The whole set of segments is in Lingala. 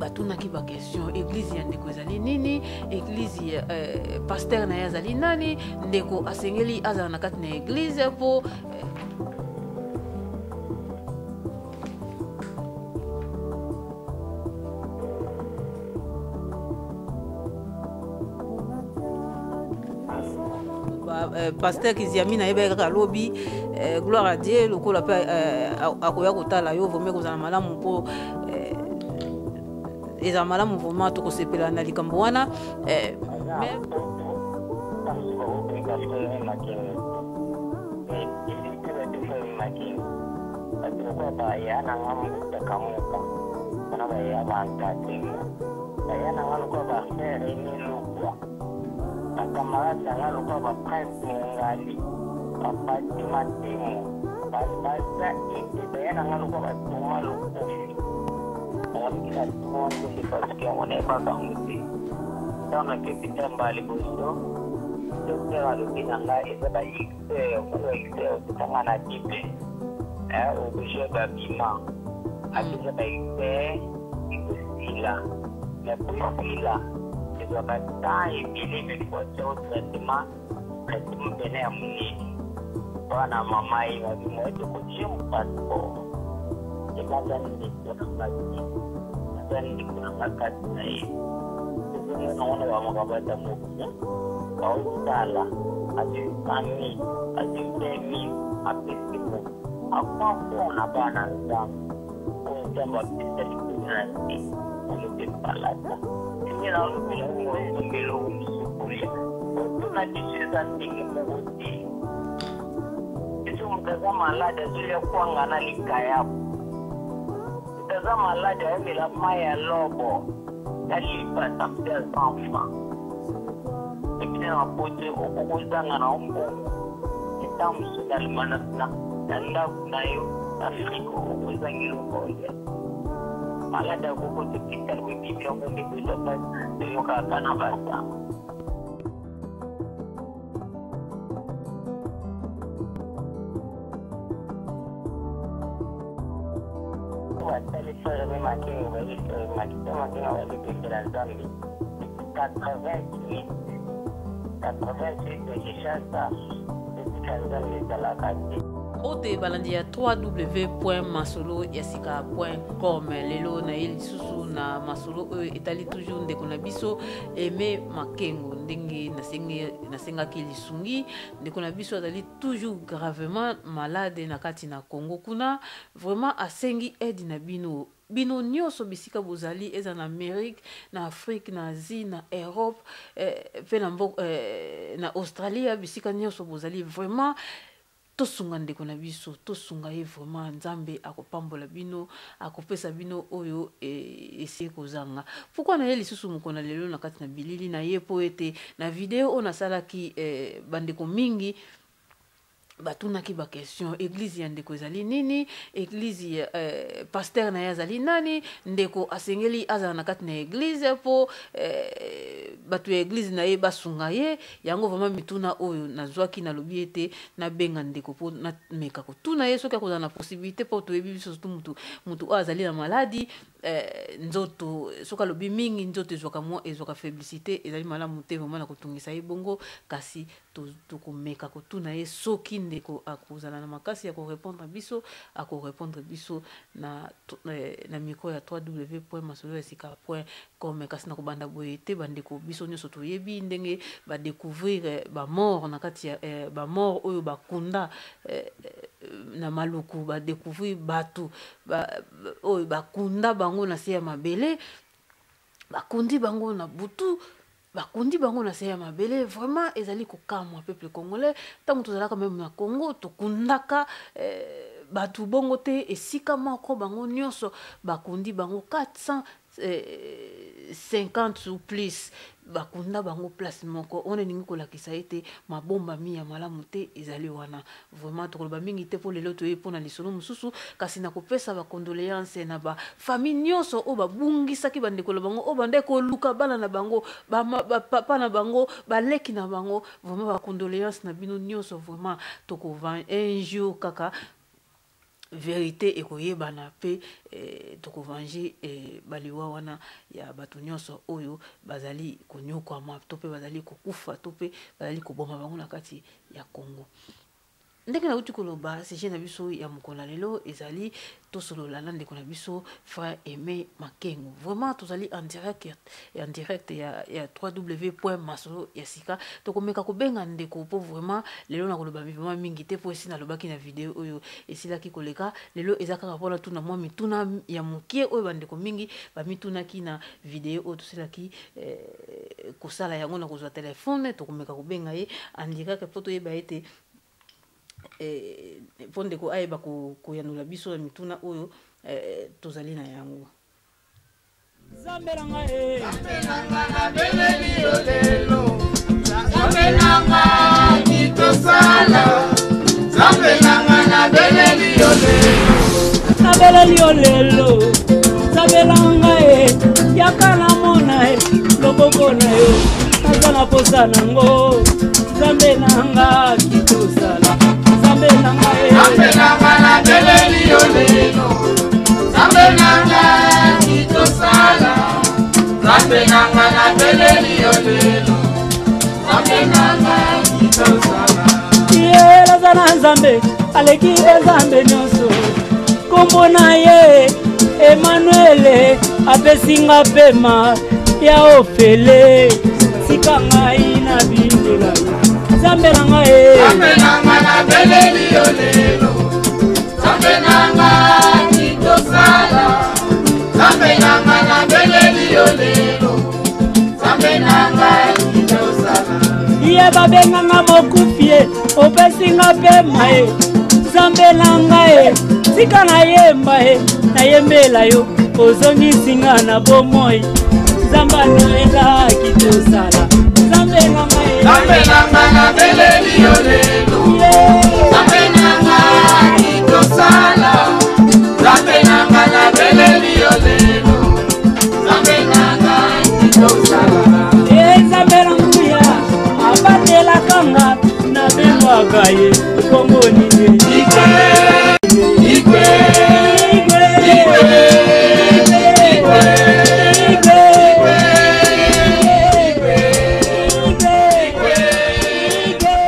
Batunaki ba question, eglise ya ndeko ezali nini, eglise ya pasteur na ye azali nani, ndeko asengeli azala na kati na eglise po pasteur Kiziamina ayebaki kaka lobi, gloire à Dieu, lokola pe akoya kotala yo, vraiment kozala malamu po ezala malamu vraiment, tokosepela na likambo wana. Mais Baya na nga mutaka muka wana baya bantatemo baya na nga lokola bafrère Aimé Lokwa, bacamarade na nga lokola baprince Mongali, bapati Matemo, baza ete baya na nga lokola batoma Lokofi. Nakamikina tonde parce que yango nayebaka yango te. Ntango nakebi nzambe liboso, docteur alobi na ngai eza ba xr oyo xr totanga na Bible oblige babima apesa ba xr ekosila, mais po esila ezwaka temps ebele, mais faut atia o traitement pene ya monene wana. Mama ye babimo ete kotie mo passeport emaza ndeko na nga te, aza ndeko na nga kati na ye. Tozomona wana bamakambo ata moki baosala, azwi 100 000, azwi 20 000, apesi moto akwa na bana. Nzambe oyo Nzambe apesa likolo na nse olobi palata ndenge nalobela ngo, osomba eloko mosusu kolia. Otuna biso eza ndenge moko te. Biso moto aza malade azolia kwanga na likayabu, moto aza malade ayomela mai ya lobo na lipa samedi ya 100 francs. Epi na poto okokozanga na mbongo eta mosusu na ndako na yo na frigo, okozanga eloko olia. Malade akokota hôpital boye, bibi yango nde kozwa mpasi toyokaka na basango. Basali frère me Makengo, bayebi frère Makengo, Makengo balibengela Nzambe 88 88 ya Kinshasa, esika Nzambe ezalaka te. Mbote balandi ya www.masoloyasika.com. Lelo na ye lisusu na masolo oyo etali toujours ndeko na biso Aimé Makengo. Ndenge nasengaki lisungi, ndeko na biso azali toujours gravement malade na kati na Congo kuna. Vraiment asengi aide na bino, bino nyonso bisika bozali, eza na Amérique, na Afrique, na Asie, na Europe, mpe na Australie, bisika nyonso bozali, vraiment tosunga ndeko na biso, tosunga ye vraiment. Nzambe akopambola bino, akopesa bino oyo esi kozanga. Pourquoi na ye lisusu mokolo na lelo na kati na bilili na ye? Mpo ete na video oyo nasalaki, bandeko mingi batunaki baquestion: eglise ya ndeko ezali nini, eglise, pasteur na ye azali nani, ndeko asengeli azala na kati na eglise mpo bato ya eglise na ye basunga ye. Yango vraiment mituna oyo nazwaki, nalobi ete nabenga ndeko mpo nameka kotuna ye soki akozala na possibilité, mpo toyebi biso surtout mutu oyo azali na maladi, nzoto soki alobi mingi, nzoto ezwaka mwa ezwaka faiblesse, ezali malamu te vraiment na kotungisa ye bongo. Kasi tokomeka kotuna ye soki ndeko akozala na makasi ya korépondre biso, akorépondre biso na micro ya www.masoloyasika.com. Kasi na kobanda boye te, bandeko, biso nyonso toyebi ndenge badécouvrir bamort na kati ya bamort oyo bakunda na Maluku, badécouvrir bato oyo bakunda bango na se ya mabele, bakundi bango na butu, bakundi bango na se ya mabele. Vraiment ezali kokamwa, peuple congolais. Ntango tozalaka même na Congo, tokundaka bato bongo te esika moko bango nyonso. Bakundi bango 450 ou plus, bakunda bango place moko wana. Elingi kolakisa ete mabombami ya malamu te ezali wana. Vraiment tokoloba mingi te mpo lelo toye mpona lisolo mosusu, kasi na kopesa bacondoléance na bafamille nyonso oyo babungisaki bandeko na bango, oyo bandaki koluka bana na bango, bapapa na bango, baleki na bango. Vraiment bacondoléance na bino nyonso. Vraiment tokova un jour kaka. Verite ekoyebana pe toko venger ba liwa wana ya bato nyonso oyo bazali konyokwama to pe bazali kokufa to pe bazali koboma bango na kati ya Congo. Ndenge nauti koloba, sujet na biso ya mokolo na lelo ezali tosolola na ndeko na biso frère Aime Makengo. Vraiment tozali en direct en direct ya www.masolo ya sika. Tokomeka kobenga ndeko po vraiment lelo nakoloba vraiment mingi te po esi nalobaki na video oyo esilaki koleka. Lelo eza kaka mpona tuna mwa mituna ya mokie oyo bandeko mingi bamitunaki na video oyo tosilaki kosala yango na kozwa telefone. Tokomeka kobenga ye en direct po toyeba ete po ndeko ayeba koyanola biso na mituna oyo tozali na yango. Nzambe na nga e. Nzambe na nga nabeleli yo lelo. Nzambe na nga kitosala. Nzambe na nga nabeleli yo lelo. Nabeleli yo lelo. Nzambe na nga e. Yaka namona e. Loboko na yo. Naza na posa nango. Nzambe na nga kitosala. Nzambe na nga e. Nzambe na nga nabeleli yo lelo. Nzambe na nga kitosala. Nzambe na nga nabeleli yo lelo. Nzambe na nga kitosala. Ye naza na Nzambe aleki banzambe nyonso. Kombo na ye Emmanuel apesi nga pema ya ofele. Sika ngai nabindela yo. Nzambe na nga e. Nzambe na nga nabeleli yo lelo. Nzambe na nga kitosala. Nzambe na nga nabeleli yo lelo. Nzambe na nga kitosala. Ye babenganga mokufi ye, opesi nga pema ye. Nzambe na nga ye, tika nayemba ye, nayembela yo, ozongisi nga na bomoi. Nzambe anoelaki tosala. Nzambe na nga ye. Nzambe na nga nabeleli yo lelo. Nzambe na nga kitosala. Nzambe na nga nabeleli yo lelo. Nzambe na nga kitosala. E Nzambe na nguya abatelaka nga, nabengaka ye kombo nini? Igwe, Igwe, Igwe, Igwe, Igwe, Igwe, Igwe, Igwe, Igwe, Igwe.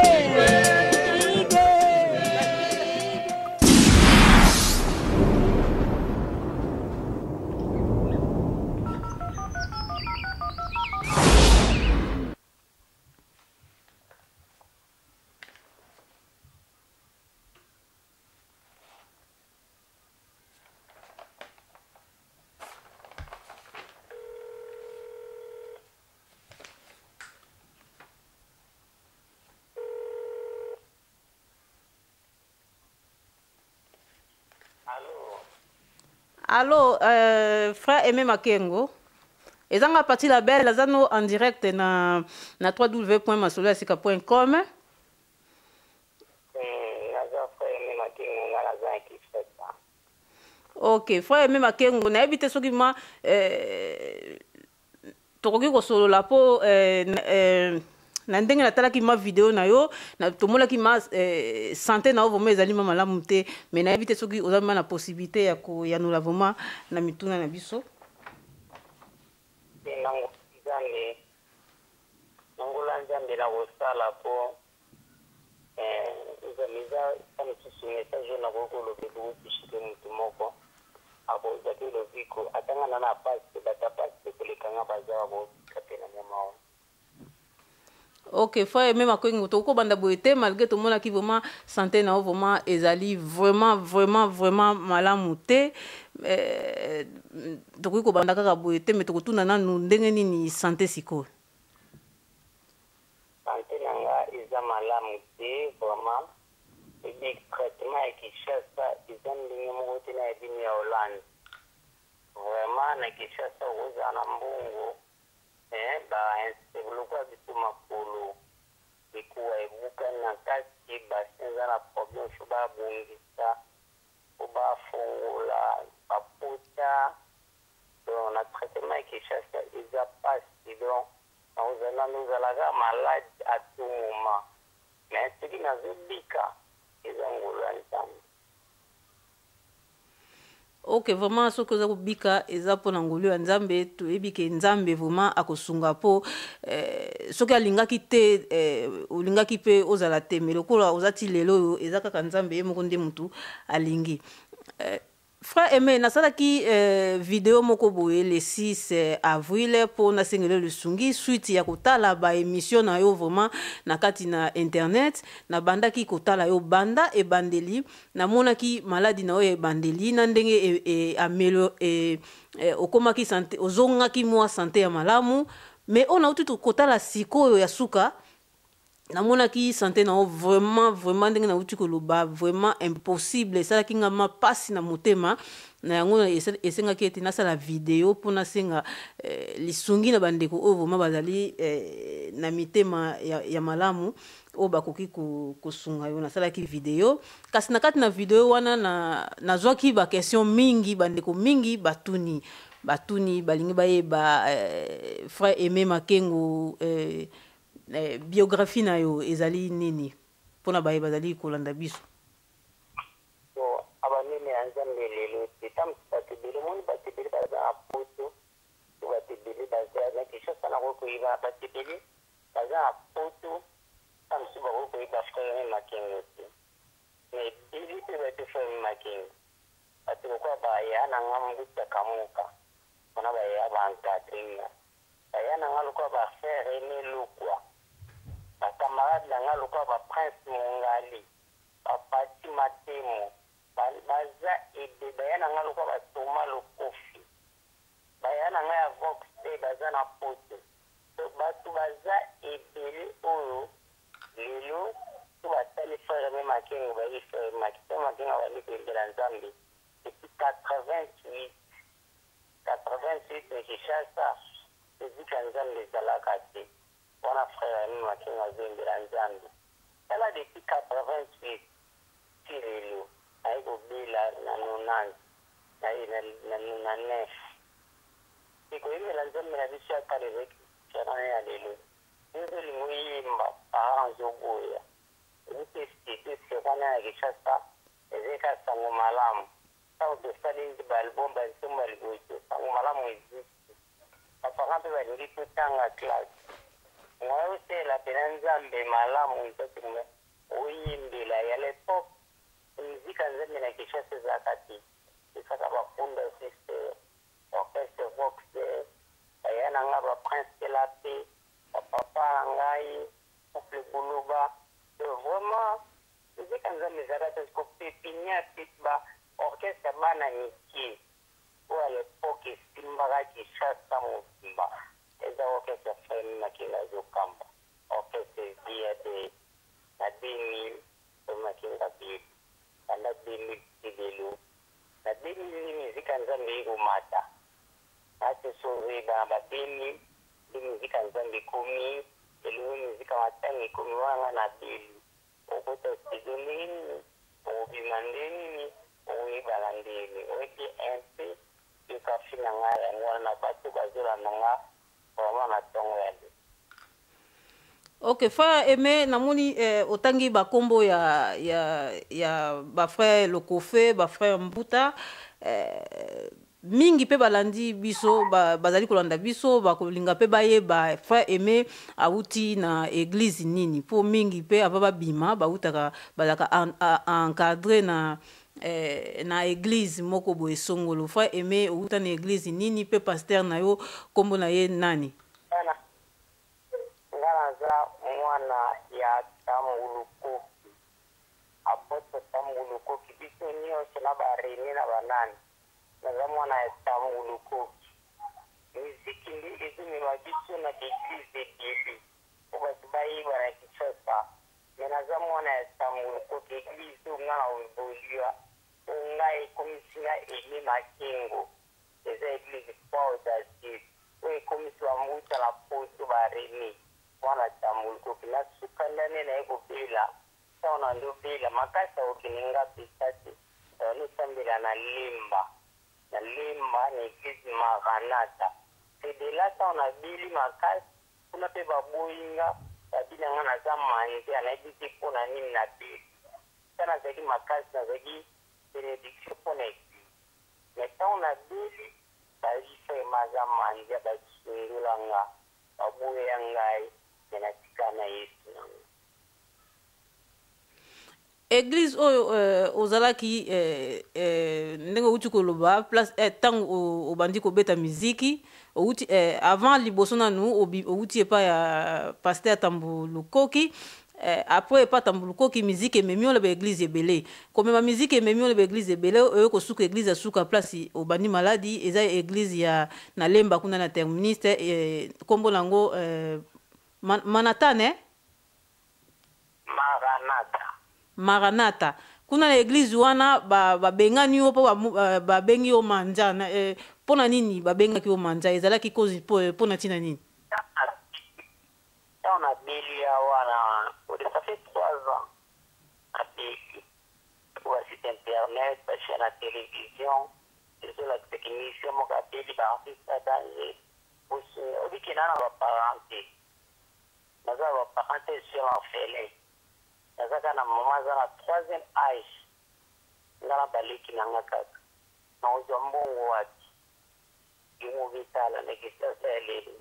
Allo, frère Aimé Makengo. Ezanga Pati la Belle, aza no en direct na www.masoloyasika.com. Naza frère Aimé Makengo, nga naza na Kinshasa. Ok, frère Aimé Makengo, nayebi te soki ma tokoki kosolola po na ndenge natalaki ma video na yo, na tomonaki ma santé na yo vraiment ezali ma malamu te, mais nayebi te soki oza ma na possibilité ya koyanola vraiment na mituna na biso. Nango Nzambe, nangola Nzambe na kosala po Nzambe eza mosusu message oyo nakoki koloba ekoki touche motu moko akozwa te lobiko atanga na pasi, bato ya pasi koleka nga baza bakobika te na mwa mawa. Ok, frère Aimé Makengo, tokobanda boye te malgré tomonaki vraiment santé na yo vraiment ezali vraiment, vraiment, vraiment malamu te. Tokoki kobanda kaka boye te, mais tokotuna nanu ndenge nini santé sikoyo. Santé na nga eza malamu te vraiment. Ebi traitement ya Kinshasa eza ndenge moko te na ya bino ya Hollande. Vraiment na Kinshasa okozala na mbongo, ba lokola biso makolo ekuwa ebukani na kati, bassin eza na problème, fo babongisa, fo bafongola bapota. Donc na traitement ya Kinshasa eza pasi, donc nakozala nozalaka malade à tout moment, mais soki nazobika eza ngolu ya Nzambe. Ok, vraiment soki oza kobika eza mpo na ngolu ya Nzambe. Toyebi ke Nzambe vraiment akosunga, mpo soki alingaki te, olingaki mpe ozala te. Me lokola oza ti lelo oyo, eza kaka Nzambe ye moko nde motu alingi. Frère Aimé, nasalaki video moko boye le 6 avril mpo nasengeli lisungi, suite ya kotala baémission na yo vraiment na kati na internet. Nabandaki kotala yo banda ebandeli, namonaki maladi na yo ya ebandeli na ndenge okomaki santé, ozongaki mwa santé ya malamu. Mais oyo nauti kotala sikoyo ya suka, namonaki santé na yo vraiment, vraiment, ndenge nauti koloba, vraiment impossible. Esalaki nga mapasi na motema. Na yango esengaki ete nasala video mpo nasenga lisungi na bandeko oyo vraiment bazali na mitema ya malamu, oyo bakoki kosunga yo. Nasalaki video, kasi na kati na video wana nazwaki baquestion mingi. Bandeko mingi batuni, balingi bayeba frère Aimé Makengo, biographie na yo ezali nini, mpona baye bazali kolanda biso. So abanene ya Nzambe lelo te, ta mosusu bato ebele omoni, bato ebele baza na Poto to bato ebele baza na Kinshasa. Nakoki koyeba bato ebele baza na Poto, ta mosusu bakoki koyeba frère Aimé Makengo te. Mais ebele mpe bato frère Aimé Makengo, bato lokola baya na nga Mbuta Kamuka mpona baya baencadre nga, baya na nga lokola bafrère Aimé Lokwa, bacamarade na nga lokola baprince Mongali, bapati Matemo, baza ebe. Baya na nga lokola batoma Lokofi, baya na ngai ya Vox te, baza na Poto. So bato baza ebele oyo lelo so basali frère Aimé Makengo, bayebi frère Aimé Makengo. Abandi koyembela Nzambe depuis 88. 88 na Kinshasa, ezika Nzambe ezalaka te wana. Frère Aimé Makengo azoyembela Nzambe, tala, depuis 88 ti lelo. Naye kobela na 90, naye na 99. Ekoyembela Nzambe na biso ya kala ezalaki différent ya lelo. Yo olingi oyemba, parent azoboya. Ebi mpe studio wana ya Kinshasa ezalaki kaka Sango Malamu. Ntango tosali baalbum, banzembo ya liboso, Sango Malamu existe, baparent mpe balingi totanga classe. Moya osalela mpena Nzambe malamu eza te. Oyembela ya l'époque, mizika Nzambe na Kinshasa ezalaka te, ezaka bakunda sister, orchestre Vox, baya na nga baprince de la paix, bapapa na ngai couple Buluba. Vraiment mizika Nzambe ezalaka te. Kopépinière ba orchestre ya bana mike oyo ya l'époque esimbaka Kinshasa mobimba eza orchestre frère Makengo azokamba, orchestre Via de. Na 2000 frère Makengo abeli. Banda 2000 ti lelo, na 2000 nde mizika Nzambe ekomata. Nate so ozoyeba, na ba 2000 nde mizika Nzambe ekomi elongo, mizika matanga ekomi wana. Nga na beli, okota studio ndenge nini? Okobima ndenge nini? Okoyebana ndenge nini? Oyebi un peu biographie na ngai, yango wana na bato bazolanda nga vraiment na ntongo ya lelo. Ok, frère Aimé, namoni otangi bakombo ya bafrère Lokofe, bafrère Mbuta. Mingi mpe balandi biso, bazali kolanda biso, bakolinga mpe bayeba frère Aimé awuti na église nini, mpo mingi mpe ava babima bautaka, bazalaka encadré na église moko boye songolo. Frère Aimé, owuta na église nini, mpe pasteur na yo nkombo na ye nani? Nga naza mwana ya Tambulukoki, apôtre Tambulukoki. Biso nyonso na barene na banani, naza mwana ya Tambulukoki. Miziki nde ezomema biso na baeglise ebele po bato bayeba na Kinshasa. Me naza mwana ya Tambulukoki. Eglise oyo nga na évoluer, oyo ngai ekomisi nga Aimé Makengo, eza église Foi Audacieuse, oyo ekomisi bambuta na Poto, barene. Mwana Tambulukoki. Nasuka ndane naye kobela. Ntango na ndobela makasi, akokende nga pesa te. Nosambela na Lemba, na Lemba, na église Maranata. Fedela ntango nabeli makasi kuna mpe baboyi nga, babi na nga naza manje, anayebi te mpo na nini nabeli. Ta nazalaki makasi, nazalaki bénédiction mpo na église. Mais ntango nabeli, bayebisa ye maza mandia, basundola nga, baboya ngai, me natika na Yesu na nga. Église oyo ozalaki, ndenge outi koloba, place ntango obandi kobeta miziki, outi avant, liboso nanu outi epai ya pasteur Tambu Lukoki. Après epai Tambu Lukoki, miziki ememi oyo baéglise ebele, komema miziki ememi oyo baéglise ebele, oyo kosuka église ya suka place obandi maladi eza église ya na Lemba kuna na terministe, nkombo nango Manhattan, eh? Maranata. Maranata. Kuna na église wana babengani yo mpo babengi yo manja. Mpo na nini babengaki yo manja? Ezalaki cause mpo na ntina nini? Ntango nabeli ya wana, ça fait 3 ans nabeli, basite internet, bachaîne na télévision ezolakisaki mission moko, abeli, baartiste ya danger. Obikina na baparent te, naza na baparent te, suis orphelin. Naza kaka na mama, aza na troisième âge, nga na baleki na nga kaka. Nakozwa mbongo wapi? Yo mobetala na Kinshasa ya lelo,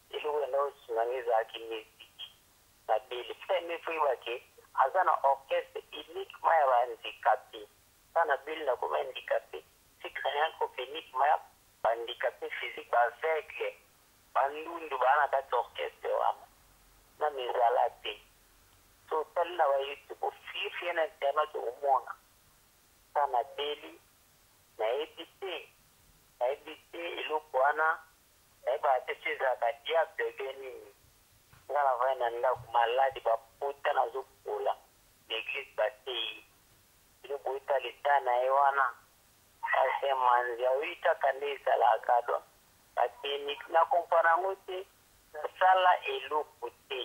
eloko yanda osunganga ezalaki musique. Nabeli frère, faut yeba ke aza na orchestre uniquement ya bahandicapé. Sa nabeli, nakoma handicapé, sikranyankope uniquement ya bahandicapé physique, baaveugle, bandundu baa na kati orchestre wana. Nano ezala te. So otali na baYouTube, ofifie na internet, okomona. Sa nabeli, nayebi te, nayebi te eloko wana, nayebaka te so ezalaka diable be nini. Nga navandi na ndako maladi, baputa, nazokola na église, batei bino boyetala eta na ye wana, ase manzi aoyi kaka nde ezalaka. Donc bateni na comprendre yango te, nasala eloko te.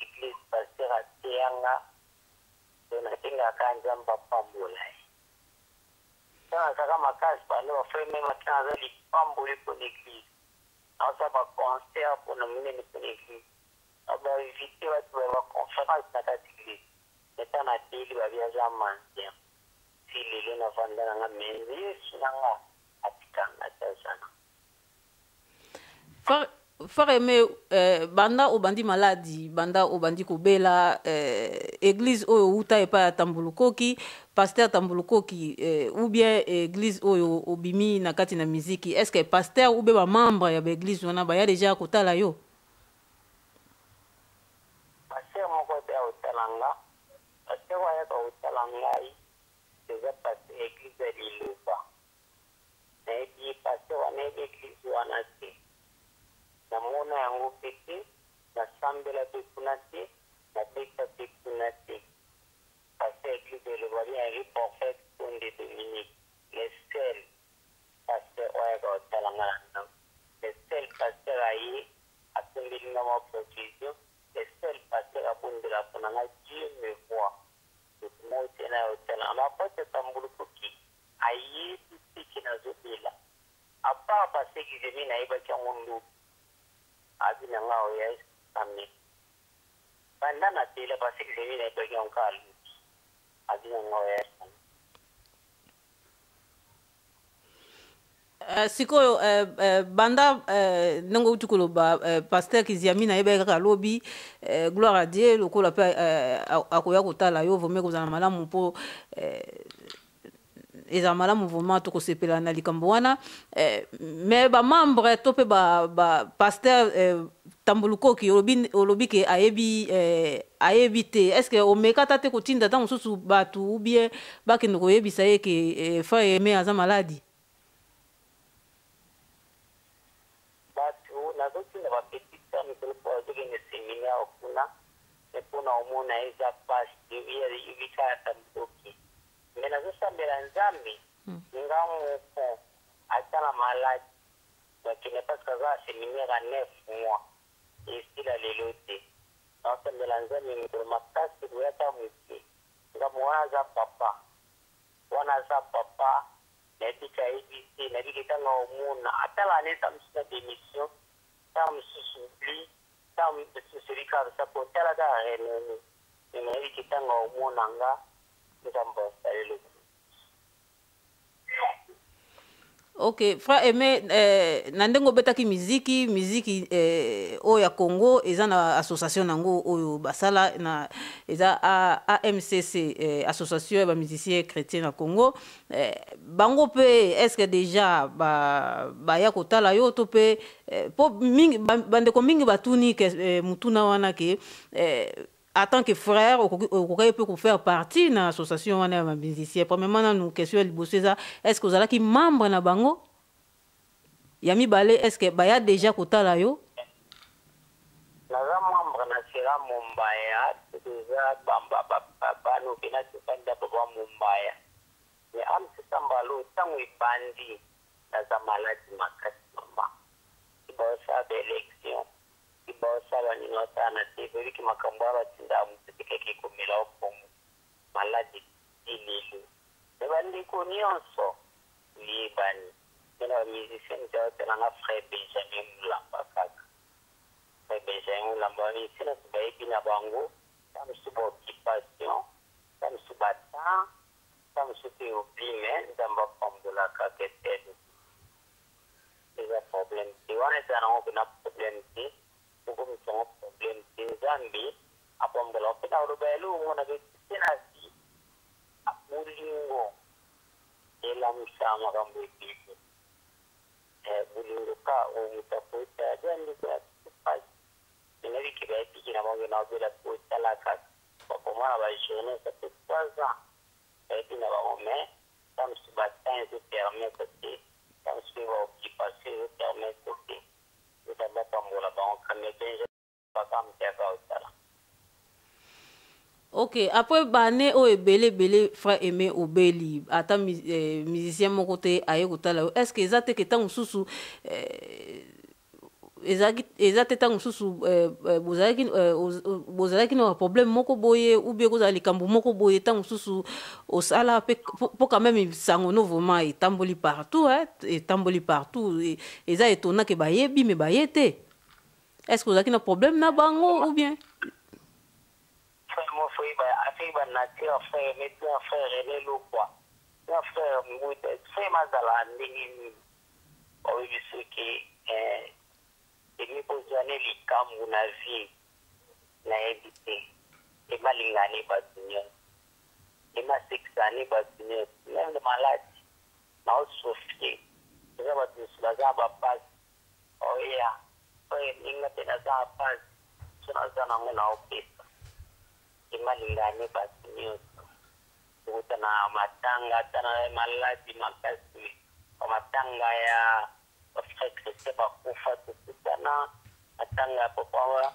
Église, pasteur ateyanga to nasengaka Nzambe apambola ye. Ntango nazalaka makasi, bando bafrère meme ata naza lipamboli mpona église, naosala baconcert mpona monene mpona église, bainvite bato ba baconférence na kati église. Eta nabeli, babi aza mendiant. Ti lelo navanda nanga, mais Yesu nanga atikanga te, azana. Frère Aimé, banda obandi maladi, banda obandi kobela, église oyo outa epai ya Tambulukoki, pasteur Tambulukoki, ou bien église oyo obimi na kati na miziki, est ce que pasteur ou bien bamembre ya baéglise wana baya déjà kotala yo? Pasteur moko te aotala nga. Pasteur oyo ayaka kotala ngai eza pasteur église ya Liloba. Nayebi ye pasteur wana, nayebi église wana te, namona yango mpe te, nasambela mpe kuna te, nabeta mpe kuna te. Pasteur église Eloba bien Henri, prophète Konde Dominique, le seul pasteur oyo ayaka kotala nga na ndako, le seul pasteur aye asombeli nga mwa provision, le seul pasteur abondela mpona nga. Dieu me voit, moto moko te na ya kotala nga. Apôtre Tambulukuki ayebi te ke nazobela, à part basekizemi nayebaki yango ndoki abi na nga oyo ame banda nabela. Basekizemi nayebaki yango kaka lobi, abi na nga oyo ame. Sikoyo banda ndenge outi koloba, pasteur Kiziami nayebaki kaka alobi. Gloire à Dieu, lokola mpe akoya kotala yo, vraiment kozala malamu mpo ezala malamu vraiment, tokosepela na likambo wana. Mais bamembre to mpe ba pasteur Tambulukoki, olobi ke ayebi te. Est ce que omeka ata te kotinda ntango mosusu bato ou bien bakende koyebisa ye ke frère Aimé aza maladi? Bato nazotinda, bapetite sœur, mikolo mpo bazokende séminaire kuna, me mpona omona eza pasi yebika ya Tambukoki. Me nazosambela Nzambe nga moko, ata na maladi bakende, parce que aza na séminaire ya 9 mois, esila lelo te. Nazosambela Nzambe mikolo makasi boya ata moke. Ngambo wana aza papa, wana aza papa, nayebi ke ayebi te, nayebi ke ntango omona atala neta mosusu na démission, ntango mosusu oubli, ntango mosusu ebi kaka sa po tala kaka renommé. Me nayebi ke ntango omona nga, Nzambe asali eloko. Ok, frère Aimé, na ndenge obetaki miziki, miziki oyo ya Congo eza na association nango oyo basala na eza AMCC, association ya ba musiciens chrétiens na Congo. Bango pe, est-ce que déjà ba baya kotala yo to pe po mingi bandeko mingi batuni ke mutuna wana ke en tant que frère okokaki mpe kofaire partie na association wana ya bamusicien? Premièrement nanu, question ya liboso eza: est ce que ozalaki membre na bango? Ya mibale, est ce que baya déjà kotala yo? Naza membre na Sera Mombaya, toza banoke na tofanda papa Mombaya. Mais amsisambalo, ntango ebandi, naza maladi makasi, mama. Baosala baélection, baosala nini, osala na te, boyebiki makambo ya batindaka motu te keke ekomela okongo maladi ti lelo. Me bandeko nyonso liyebani mpe na bamusicien, moto aotalanga, frère Benjamin Mulamba kaka, frère Benjamin Mulamba. Bamusicien nyonso bayebi na bango, ta mosusu baoccupation, ta mosusu batemps, ta mosusu mpe oubli. Me Nzambe apambola kaka etele, eza problème te wana, eza nango mpena problème te, okomisa yango problème te. Nzambe apambola mpe na koloba eloko mona te na vie, bolingo elamusa makambo ebele. Bolingo ka oyo moto akota aza ndeko na biso pasi, nayebiki bayebiki na bango na obela mpe otalaka bakoma na bajournée, ça fait 3 ans, bayebi na bango. Mais ta mosusu batemps ezopermettre te, ta mosusu mpe baoccupation ezopermettre te. Nzambe apambola bango kame benje baka moto otala. Ok, après bane oyo ebele ebele, frère Aimé, obeli, ata musicien moko te aye kotala yo. Est ce que eza te ke ntango mosusu ezalaki, eza te ntango mosusu bozalaki na problème moko boye, ou bien kozala likambo moko boye, ntango mosusu osala mpe mpo quand même sango no vraiment etamboli partout, hein, etamboli partout. Eza étonnant ke bayebi me baye te. Est ce que ozalaki na problème na bango ou bien? Frère mo faut afei nature, frère mais un frère René Lokwa, un frère Nguta, frère mazala ndenge nini oyebi soki emi kozwane likambo na vie, nayebi te. Emalingani bato nyonso, emasekisani bato nyonso, même maladi naosofie, eza bato mosusu baza na bapasi oya oyo ndinga mpe naza na pasi, so naza nango naopesa. Emalingani bato nyonso, okuta na matanga, ata na maladi makasi, bamatanga ya bafrère Christian bakufa, tokutana matanga ya papa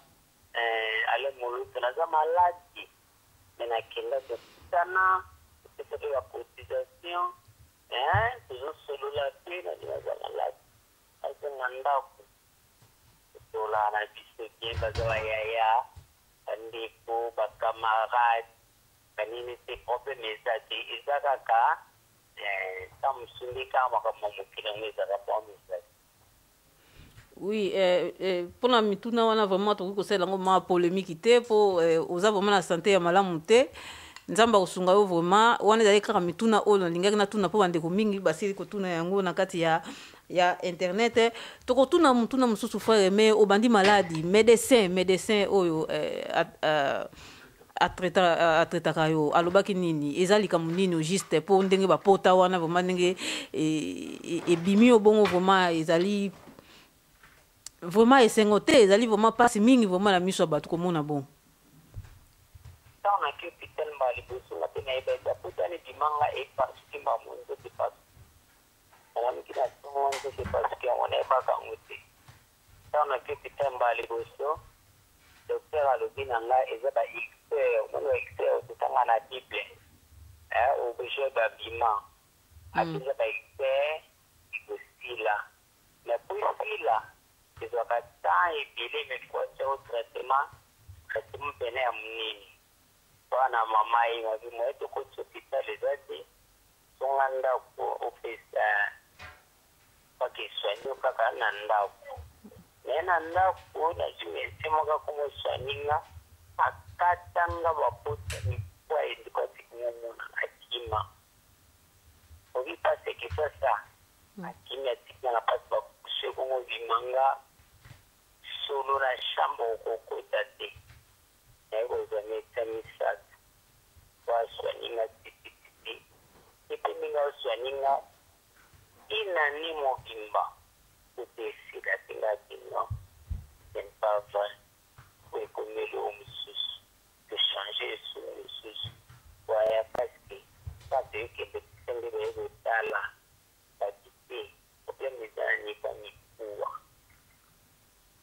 ale Moluto, naza maladi me nakenda, tokutana, topesa mpe bacotisation, tozosolola mpe nali naza maladi, azonga ndako, tosololaka na biso bien. Baza bayaya, bandeko, bacamarade, banini te, problème eza te. Eza kaka ta mosu nde kaka makambo ya mokili yango ezalaka problème eza te. Oui, mpona mituna wana vraiment tokoki kosalela yango ma polémique te, mpo oza vraiment na santé ya malamu te. Nzambe akosunga yo vraiment. Wana ezali kaka mituna oyo nalingaki natuna, mpo bandeko mingi basili kotuna yango na kati ya internet. Tokotuna motuna mosusu. Frère Aimé, obandi maladi, médecin oyo atraitaka yo alobaki nini? Eza likambo nini au juste? Mpo ndenge bapota wana vraiment, ndenge ebimi yo bongo, vraiment ezali vraiment esengo te, ezali vraiment mpasi mingi vraiment na miso ya bato komona bongo. Ntango naki hôpital mbala liboso, nga mpe nayeba ete apotani bimanga epasuki mbamo, nzoto epasuki, nalamiki na ntongo, nzoto epasuki, yango nayebaka yango te. Ntango naki hôpital mbala liboso, docteur alobi na ngai eza ba ulcère. Omoni ba ulcère, totanga na Bible, oblige babima ati eza ba ulcère, ekosila. Mais po esila, ezwaka temps ebele, mais faut atia o traitement pene ya monene wana. Mama ye mabi moye tokoti hôpital eza te, songa ndako, opesa bakesoigne kaka na ndako. Me na ndako nazwi médecin moko akomosoigne nga, akatanga bapota mikwa endiko atikingo mona akima obi pasi Kinshasa. Akimi atiki nga na pasi ba couche bongo obima nga solo na chambre okokota te. Naye kozwa medecin misato po asoigne nga titititi epe ndenge asoigne nga une annee mobimba kutu esila te nga ati non ce n'est pas vrai po ekomi eloko mosusu to changer esu mosusu po aya parce que quand toyokende biso nde baye kotala bati te problème eza na niveau ya mikuwa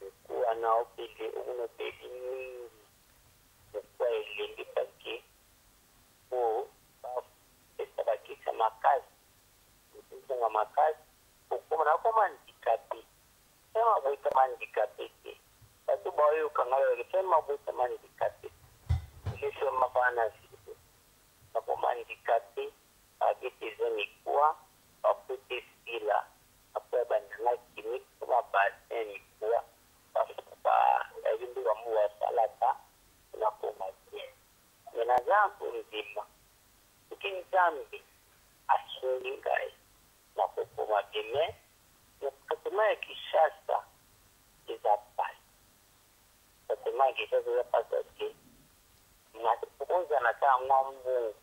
mikuwa na obele omona obeli mingi mikuwa elembi parce que po bapesa bakisi ya makasi ezonga makasi okoma nakoma handicapé te mabotama handicapé te bato baoyoka ngai bayoki te mabotama handicapé elesoma bana video nakoma handicapé babeti eza mikuwa baputa esila apo ya bandanga kimi koma bassin mikuwa bayebi nde bango basalaka nakoma bien me naza kondima soki Nzambe asungi ngai nakokoma bien mais na traitement ya Kinshasa eza pasi. Traitement ya Kinshasa eza pasi parce que okozala ata mwa mbongo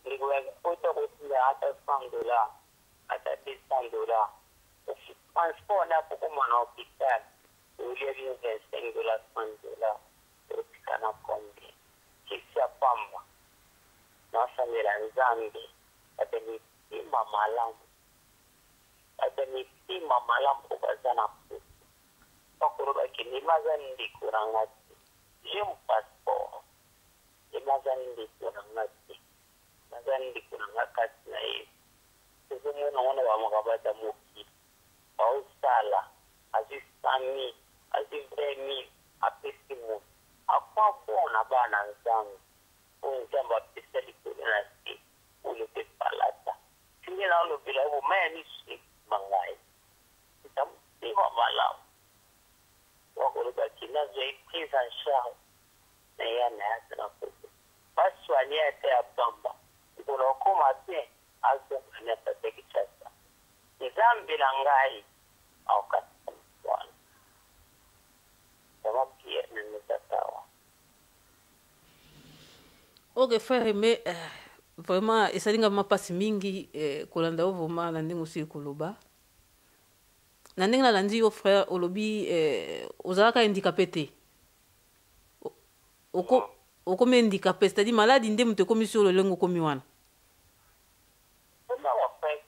ndeko ya poto akotinda ata 100 $, ata 200 $, transport na pokoma na hôpital olia bino 25 $, 30 $, otika na combien kisi ya pamba. Nasambela Nzambe bato mitema malamu, bato mitema malamu oyo baza na poto bakolobaki ndima aza ndeko na nga te, j'ai mon passeport, ndima aza ndeko na nga te, naza ndeko na nga kati na ye. Tozomona ngo na bamakambo ata mokili baosala azwi 100 000, azwi 20 000, apesi moto akwa bona bana Nzambe oyo Nzambe apesa likolo na se oyo mpe palata ndenge naolobela yo boma ya miso ekima ngai eza motema malamu wakolobaki nazwa ye prise en charge na ye na ye ata na poto basoigne ata ya pamba mokolo akoma te azonga na ata Kinshasa. Nzambe na ngai aokatisa wana vraiment pierre na mezakawa. Ok frère, mais vraiment esali nga mpasi mingi kolanda yo vraiment na ndenge osili koloba, na ndenge nalandi yo frère. Olobi ozalaka handicapé te, okomi handicapé, c'est-à-dire maladi nde moto ekomi si oyo lolenge okomi wana. Mpona bafrère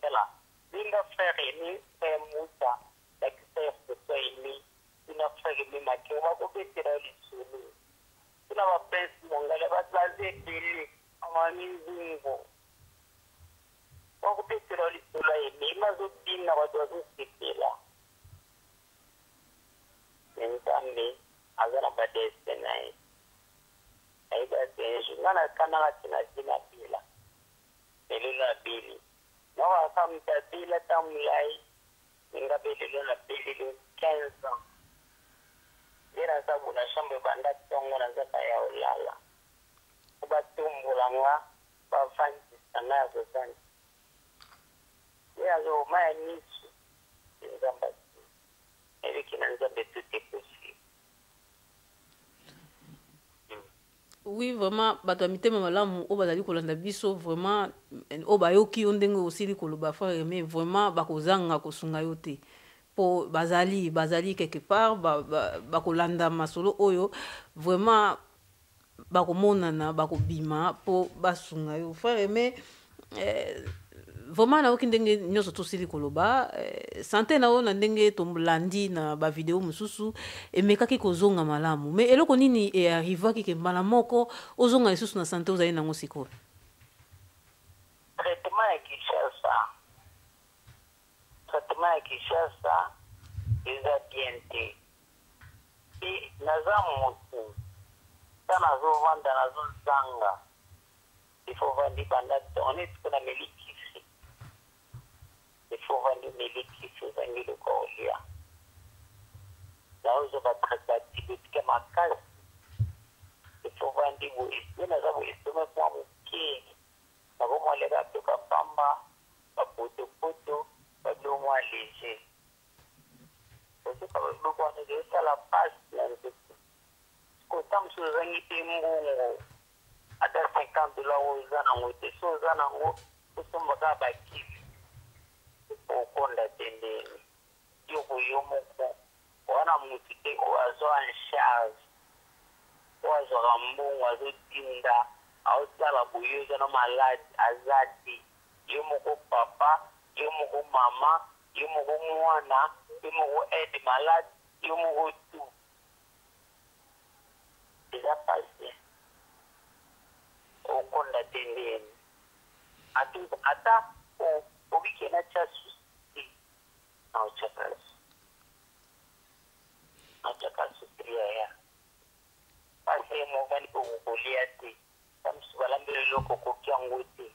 linga frère Aimé, frère Musa, lakisa ya photo Aimé tuna frère Aimé Makeo bakobetela yo lisolo tuna baprince mongala bato baza ebele amami nzungu bakobetela yo lisolo ya Aimé. Aimé azobina bato bazosepela me Nzambe aza na badestin na ye ayeba te nga nakanaka te na vie nabela lelo nabeli nakaka moto abeli ata molai nga mpe lelo nabeli lo 15 ans nde naza bona chambre ebanda ntongo nazaka ya olala po batombola nga bavandisa nga ya kovandisa nde nazokoma ya miso Nzambe ati nayebiki na Nzambe tout est possible. Oui, vraiment bato ya mitema malamu oyo bazali kolanda biso vraiment oyo bayoki yo ndenge osili koloba frère Aimé, vraiment bakozanga kosunga yo te mpo bazali quelque part bakolanda masolo oyo vraiment bakomonana bakobima mpo basunga yo frère Aimé. Vraiment nayoki ndenge nyonso tosili koloba santé na yo na ndenge tolandi na bavideo mosusu emekaki kozonga malamu, mais eloko nini earrivaki ke mbala moko ozonga lisusu na santé ozali nango sikoyo? Traitement ya Kinshasa, traitement ya Kinshasa eza bien te e naza motu ta nazovanda nazozanga il faut vandi banda ntongo neti mpo nameli kisi il faut vandi omeli kisi ozangi eloko ya kolia naozwa baantibiotique makasi il faut vandi boye nde naza boye estomac mwa moke nakomwaleka toka pamba bapotopoto babiloko mwa. néglige. Ozoka biloko wana ezosala mpasi na nzoto. Kota mosusu ozangi mpe mbongo, ata 50 $ oyo oza nango te. So oza nango, osomba kaka bakisi, okonda te. Ndenge yoko yo moko wana, motu te oyo azwa en charge, oyo azwaka mbongo, azotinda, aosala boye, oza na malade, aza te. Yo moko papa, yo moko mama, yo moko mwana, yo moko aide malade, yo moko tout. Eza pasi, okonda te. Ndeni ata obike na tia susi, na otiaka susi, yaya. Pasi ye mobali, okokolia te. Ta mosusu balambeli eloko, okoki yango te,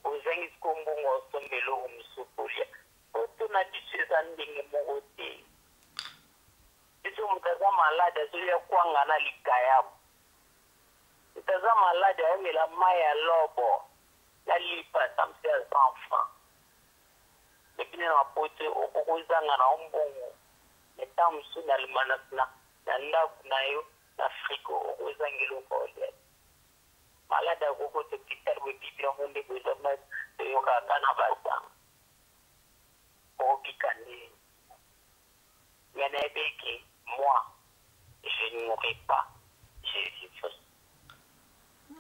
ozangi siko mbongo osomba eloko mosusu kolia. Poto na biso eza ndenge moko te. Biso, moto aza malade azolia kwanga na likayabu. Moto aza malade ayomela mai ya lobo na lipa samsi ya 100 francs. Ebino na poto, okozanga na mbongo, mais ntango mosusu na ndako na yo, na frigo, okozanga eloko olia. Malade akokota hôpital boye, bibi yango nde boza, toyokaka na basanga, okobika ndeni? Mais nayebi que moi, je ne mourrai pas, je vivrai.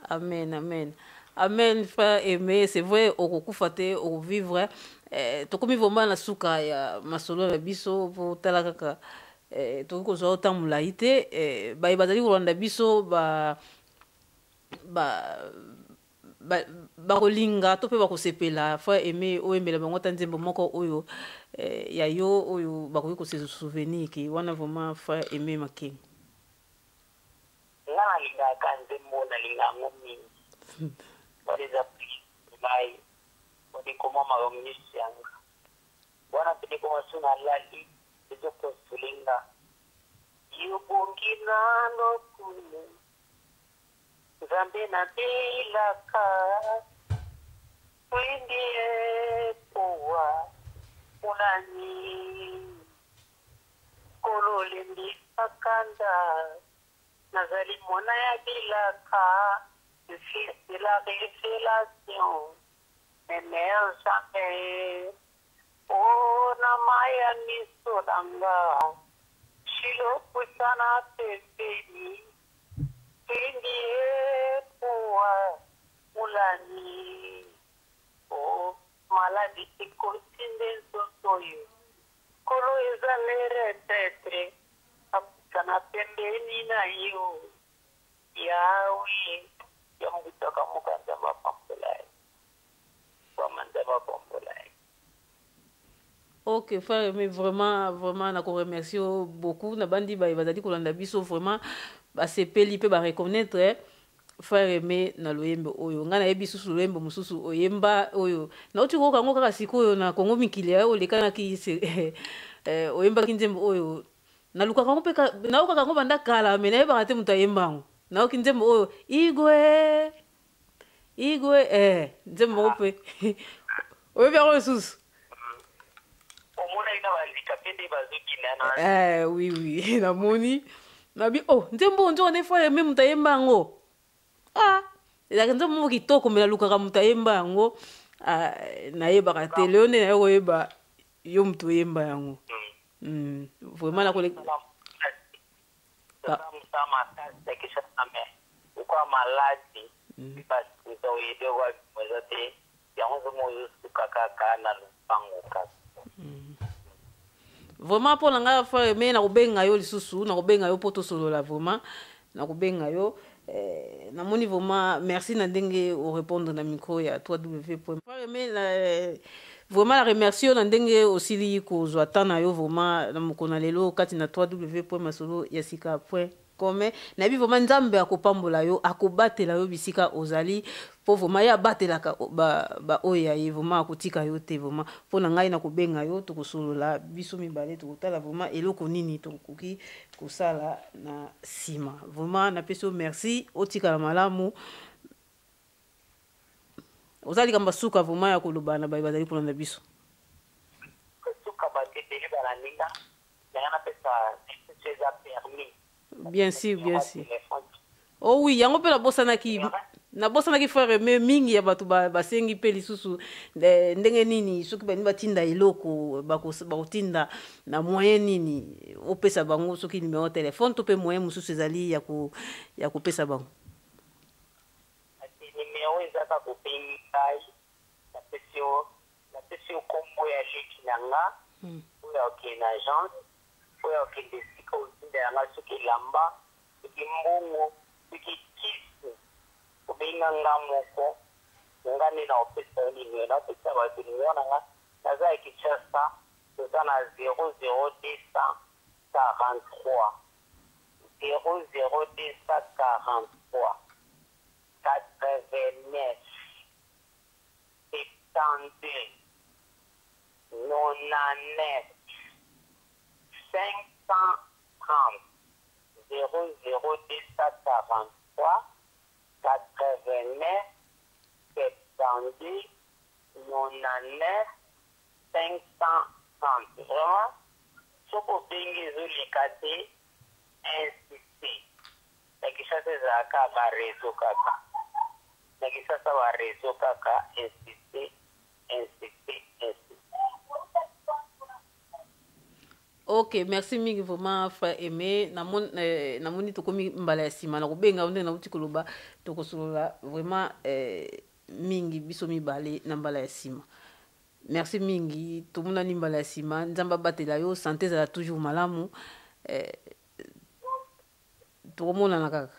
Amen, amen, amen, frère Aimé. C'est vrai, okokufa te, okovivre. Tokomi vraiment na suka ya masolo na biso po tala kaka, tokoki kozwa ota molai te. Baye bazali kolanda biso, ba bakolinga to mpe bakosepela, frère Aimé, oyembela bango ata nzembo moko oyo ya yo, oyo bakoki kose souvenir ke wana vraiment frère Aimé Makengo. Nga nalingaka nzembo, nalinga yango mingi. Wana eza ngai, wana ekoma makambo nyonso yanga. Wana mpe ekoma so nalali, ezoconsoler nga. Yobongi na lokumu, Nzambe nabilaka, toyimbi epowa mpona Nkolo olembisaka nda. Nazali mwana ya bilaka, le fils de la révélation, ne meurs jamais. O na mai ya miso na nga, shilopusana pembeni, toyimbi epowa mulani. O maladi ekoti nde nzoto oyo, Nkolo eza l'heure peut-être apusana pembeni na yo. Yawe yambutaka moka, Nzambe apambola ye. Vraiment, Nzambe apambola ye. Ok, frère, mais vraiment, vraiment, nakoremercie yo beaucoup. Na bandi baye bazali kolanda biso, vraiment basepeli mpe bareconnaître frère Aimé na loyembo oyo. Ngai nayebi susu loyembo mosusu oyemba, oyo nauti koyoka yango kaka sikoyo na Kongo Mikili oyo olekanaki. Oyembaki nzembo oyo nalukaka yango mpe nayokaka yango banda kala, mais nayebaka te moto ayemba yango. Nayoki nzembo oyo Igwe Igwe, nzembo moko mpe oyebi yango lisusu. Omonaki na bandika mpe nde bazokina na Oui, namoni, nabi oh, nzembo oyo nzoka nde frère Aimé moto ayemba yango. Ah, ezalaka nzembo moko kitoko, mais nalukaka moto ayemba yango. Ah, nayebaka te. Lelo nde naye koyeba yo moto oyemba yango. Vraiment nakole Mosala makasi akisaka, mais lokola maladi basuza oyede wabimo eza te, yango nzomo ozosuka kaka na lopango kaka. Vraiment, mpo na ngai, frère Aimé, nakobenga yo lisusu, nakobenga yo mpo tosolola. Vraiment, nakobenga yo. Namoni vraiment merci na ndenge orépondre na micro ya 3W point. Frère Aimé, vraiment na remercie yo na ndenge osili kozwa temps na yo vraiment na mokolo na lelo kati na 3W point masolo ya sika point com. Nayebi vraiment Nzambe akopambola yo, akobatela yo bisika ozali, mpo vraiment ye abatelaka baoyo ya ye. Vraiment akotika yo te. Vraiment, mpo na ngai, nakobenga yo, tokosolola biso mibale, tokotala vraiment eloko nini tokoki kosala na nsima. Vraiment napesi yo merci, otikala malamu. Oza likambo ya suka vraiment ya koloba na baye bazali kolanda biso? Bien sûr, bien sûr. Oh oui, yango mpe nabosanaki nabosanaki frère Aimé, mingi ya bato basengi mpe lisusu ndenge nini soki balingi batinda eloko, bakotinda na moyen nini? Opesa bango soki numéro ya telefone to mpe moyen mosusu ezali ya kopesa bango. Kasi numero eza kaka obengi ngai, napesi yo kombo ya leki na nga oyo akokende na agence, oyo akokende esika otinda yanga, soki elamba, soki mbongo, soki kisi, obenga nga moko, nga nde na opesa yo nimero. Naopesa bato nimero na nga. Naza ya Kinshasa, toza na 00243, 00243 89 72 99 530, 00243 89 72 99 530. Vraiment, soki obengi ezoleka te, insiste. Na Kinshasa ezalaka baréseau kaka, na Kinshasa baréseau kaka. Insiste, insiste, insiste. Ok, merci mingi vraiment, frère Aimé. Namoni tokomi mbala ya nsima na kobenga yo. Ndenge nauti koloba, tokosolola vraiment mingi biso mibale na mbala ya nsima. Merci mingi, tomonani mbala ya nsima. Nzambe abatela yo, santé ezala toujours malamu. Tokomonana kaka.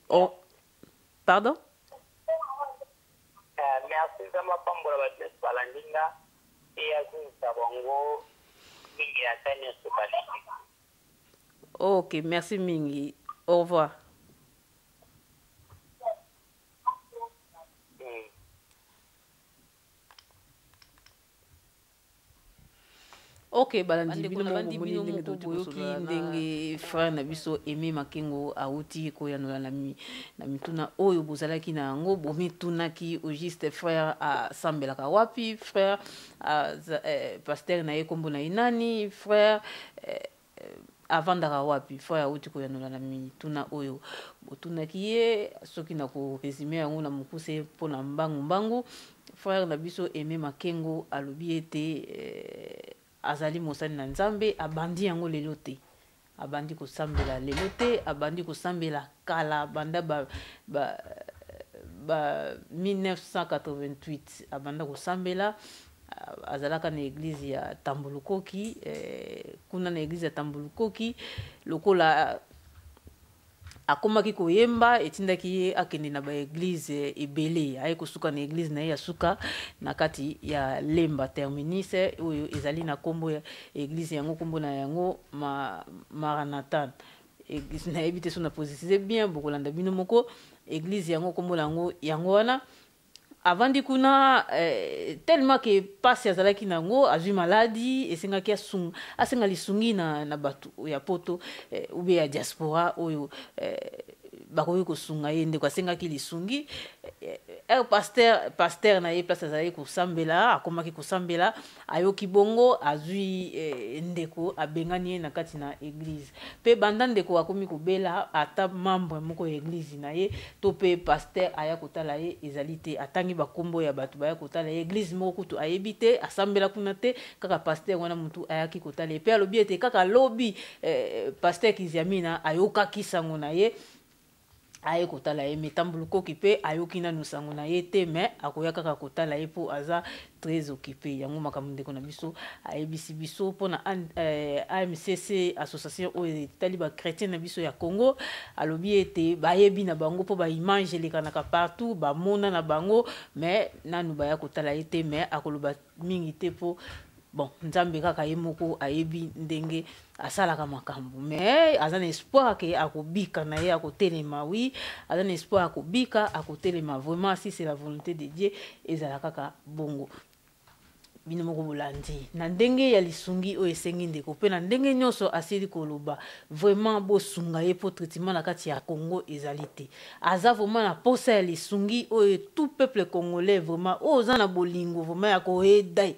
Oh, pardon. Merci, Nzambe apambola bato nyonso balandi nga mpe azongisa bango mingi na ta nyonso balingi. Ok, merci mingi, au revoir. Ok, balandi, bino moko bomoni ndenge touti boyoki ndenge frère na biso Aimé Makengo auti koyanola na mituna oyo bozalaki na yango, bomitunaki au juste frère asambelaka wapi, frère pasteur na ye nkombo na ye nani, frère avandaka wapi. Frère auti koyanola na mituna oyo botunaki ye. Soki na korésumer yango na mokuse mpona mbangu mbangu, frère na biso Aimé Makengo alobi ete azali mosali na Nzambe. Abandi yango lelo te, abandi kosambela lelo te, abandi kosambela kala, banda ba 1988 abanda kosambela. Azalaka na église ya Tambulukoki. Kuna na église ya Tambulukoki, lokola akomaki koyemba, etindaki ye akende na baéglise ebele. Aye kosuka na église na ye ya suka na kati ya Lemba Terminus, oyo ezali na nkombo ya église yango, nkombo na yango Maranathan. Nayebi te so na précise bien, bokolanda bino moko. Église yango, nkombo na yango yango wana. Avandi kuna tellement ke pasi azalaki nango, azwi maladi, esengaki asenga lisungi na bato ya poto ou bien ya diaspora oyo bakoki kosunga ye. Ndeko asengaki lisungi pasteur na ye, place azalaki kosambela, akomaki kosambela, ayoki bongo, azwi ndeko, abengani ye na kati na église. Mpe banda ndeko akomi kobela, ata membre moko ya église na ye to mpe pasteur aya kotala ye ezali te. Atangi bakombo ya bato baya kotala ye, église moko kutu ayebi te, asambela kuna te, kaka pasteur wana motu ayaki kotala ye. Mpe alobi ete kaka lobi pasteur Kiziamina ayokaki sango na ye, aye kotala ye. Me Tambulukoki mpe ayoki nanu sango na ye te, me akoya kaka kotala ye mpo aza très occupé. Yango makambo ndeko na biso ayebisi biso mpona AMCC, association oyo etali bachrétien na biso ya Congo. Alobi ete bayebi na bango mpo baimage elekanaka partout, bamona na bango, mais nanu baya kotala ye te. Mais akoloba mingi te mpo bon, Nzambe kaka ye moko ayebi ndenge asalaka makambo. Mais aza na espoir ke akobika na ye, akotelema. Oui, aza na espoir akobika, akotelema. Vraiment, si c'est la volonté de Dieu, ezala kaka bongo. Bino moko bolandi na ndenge ya lisungi oyo esengi ndeko, mpe na ndenge nyonso asili koloba, vraiment bosunga ye mpo traitement na kati ya Congo ezali te. Aza vraiment na posa ya lisungi oyo tout peuple congolais vraiment oyo oza na bolingo vraiment ya koaider.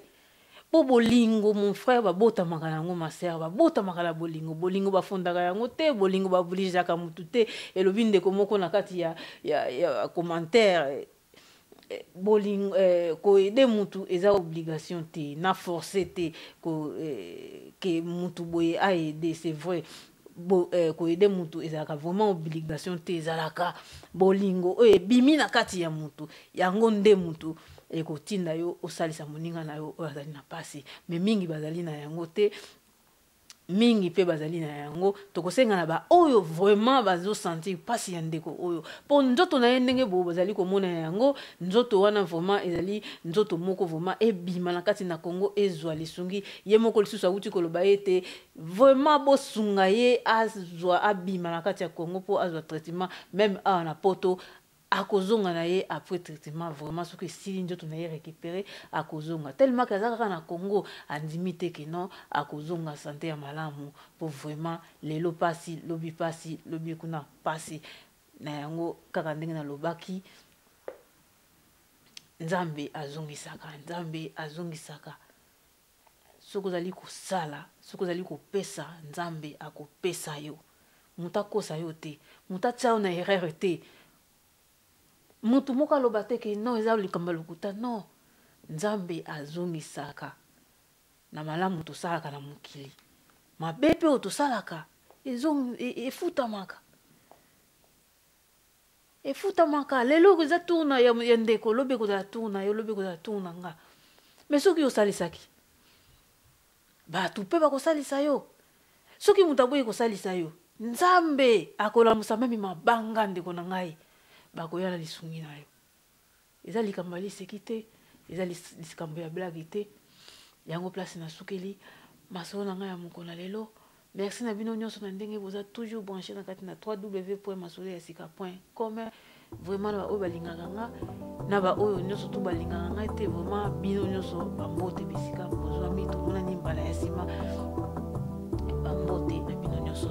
Mpo bolingo, mon frère, babotamaka na yango, ma sœur, babotamaka na bolingo. Bolingo bafondaka yango te, bolingo baobligeaka mutu te. Elobi ndeko moko na kati ya commentaire, bolingo, koaider mutu eza obligation te, na force te ke mutu boye aide. C'est vrai, koaider mutu ezalaka vraiment obligation te, ezalaka bolingo oyo ebimi na kati ya mutu. Yango nde mutu ekotinda yo osalisa moninga na yo oyo azali na pasi. Mais mingi bazali na yango te, mingi mpe bazali na yango. Tokosenga na baoyo vraiment bazosentir mpasi ya ndeko oyo, mpo nzoto na ye ndenge boye bazali komona yango, nzoto wana vraiment ezali nzoto moko vraiment ebima na kati na Congo, ezwa lisungi. Ye moko lisusu awuti koloba ete vraiment bosunga ye azwa, abima na kati ya Congo mpo azwa traitement. Même awa na Poto akozonga na ye après traitement. Vraiment, soki esili, nzoto na ye récupéré, akozonga. Tellement ke aza kaka na Congo, andimi te ke non, akozonga santé ya malamu, mpo vraiment lelo pasi, lobi pasi, lobi kuna pasi na yango. Kaka ndenge nalobaki, Nzambe azongisaka, Nzambe azongisaka. Soki ozali kosala, soki ozali kopesa, Nzambe akopesa yo. Moto akosa yo te, moto atia yo na erreur te, motu moko aloba te ke non, eza likambo ya lokuta. Non, Nzambe azongisaka na malamu tosalaka na mokili. Mabe mpe oyo tosalaka efutamaka, efutamaka. Lelo eza tour na ya ndeko, lobi ekozala tour na yo, lobi ekozala tour na nga. Mais soki osalisaki bato mpe bakosalisa yo. Soki moto aboyi kosalisa yo, Nzambe akolamusa même mabanga, ndeko na ngai, bakoya na lisungi na yo. Eza likambo ya liseki te, eza likambo ya blague te. Yango place nasukeli masolo na ngai ya mokolo na lelo. Merci na bino nyonso na ndenge boza toujours branché na kati na www.masoleyasika.com. Vraiment, na baoyo balingaka nga, na baoyo nyonso to balingaka ngai te, vraiment bino nyonso bambote bisika bozwami. Tomonani mbala ya nsima. Bambote na bino nyonso.